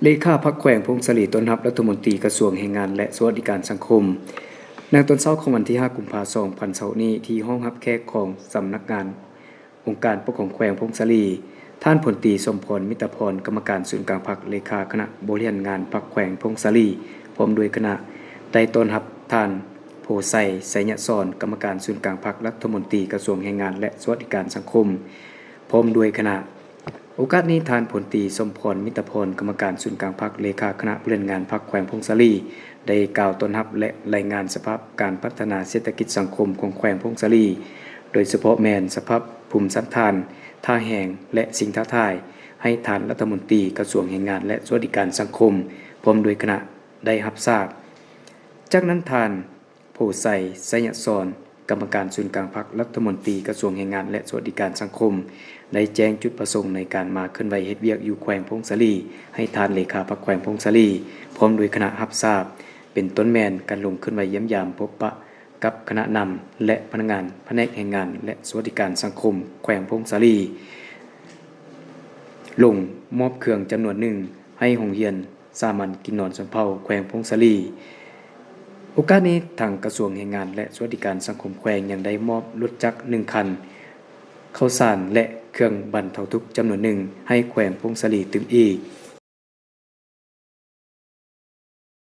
ເລຂາພັກແຂວງຜົ້ງສາລີ ຕ້ອນຮັບລັດຖະມົນຕີກະຊວງແຮງງານ ແລະ ສະຫວັດດີການສັງຄົມ. ໃນຕອນເຊົ້າຂອງວັນທີຫ້າ ກຸມພາ ສອງພັນຊາວນີ້ ທີ່ຫ້ອງຮັບແຂກຂອງສຳນັກງານອົງການປົກຄອງແຂວງຜົ້ງສາລີ, ທ່ານ ພົນຕີ ສົມພອນ ມິດຕະພອນ ກຳມະການສູນກາງພັກ, ເລຂາຄະນະບໍລິຫານງານພັກແຂວງຜົ້ງສາລີ ພ້ອມດ້ວຍຄະນະ ໄດ້ຕ້ອນຮັບທ່ານ ໂພໄຊ ໄຊຍະສອນ ກຳມະການສູນກາງພັກ, ລັດຖະມົນຕີກະຊວງແຮງງານ ແລະ ສະຫວັດດີການສັງຄົມ ພ້ອມດ້ວຍຄະນະ. ໂອກາດນີ້, ທ່ານ ພົນຕີ ສົມພອນ ມິດຕະພອນ ກຳມະການສູນກາງພັກ, ເລຂາຄະນະບໍລິຫານງານພັກແຂວງຜົ້ງສາລີ ໄດ້ກ່າວຕ້ອນຮັບ ແລະ ລາຍງານສະພາບການພັດທະນາເສດຖະກິດສັງຄົມຂອງແຂວງຜົ້ງສາລີ, ໂດຍສະເພາະແມ່ນສະພາບພູມສັນຖານ, ທ່າແຮງ ແລະ ສິ່ງທ້າທາຍ ໃຫ້ທ່ານລັດຖະມົນຕີກະຊວງແຮງງານ ແລະ ສະຫວັດດີການສັງຄົມ ພ້ອມດ້ວຍຄະນະໄດ້ຮັບຊາບ. ຈາກນັ້ນ, ທ່ານ ໂພໄຊ ໄຊຍະສອນ ກຳມະການສູນກາງພັກ, ລັດຖະມົນຕີກະຊວງແຮງງານ ແລະ ສະຫວັດດີການສັງຄົມ ໄດ້ແຈ້ງຈຸດປະສົງໃນການມາເຄື່ອນໄຫວເຮັດວຽກຢູ່ແຂວງຜົ້ງສາລີ ໃຫ້ທ່ານເລຂາພັກແຂວງຜົ້ງສາລີ ພ້ອມດ້ວຍຄະນະຮັບຊາບ, ເປັນຕົ້ນແມ່ນການລົງເຄື່ອນໄຫວຢ້ຽມຢາມພົບປະກັບຄະນະນຳ ແລະ ພະນັກງານພະແນກແຮງງານ ແລະ ສະຫວັດດີການສັງຄົມແຂວງຜົ້ງສາລີ, ລົງມອບເຄື່ອງຈຳນວນໜຶ່ງໃຫ້ໂຮງຮຽນ ສາມັນກິນນອນຊົນເຜົ່າແຂວງຜົ້ງສາລີ. ໂອກາດນີ້, ທາງກະຊວງແຮງງານ ແລະ ສະຫວັດດີການສັງຄົມແຂວງ ຍັງໄດ້ມອບລົດຈັກໜຶ່ງຄັນ, ເຂົ້າສານ ແລະ ເຄື່ອງບັນເທົາທຸກຈຳນວນໜຶ່ງ ໃຫ້ແຂວງຜົ້ງສາລີຕື່ມອີກ.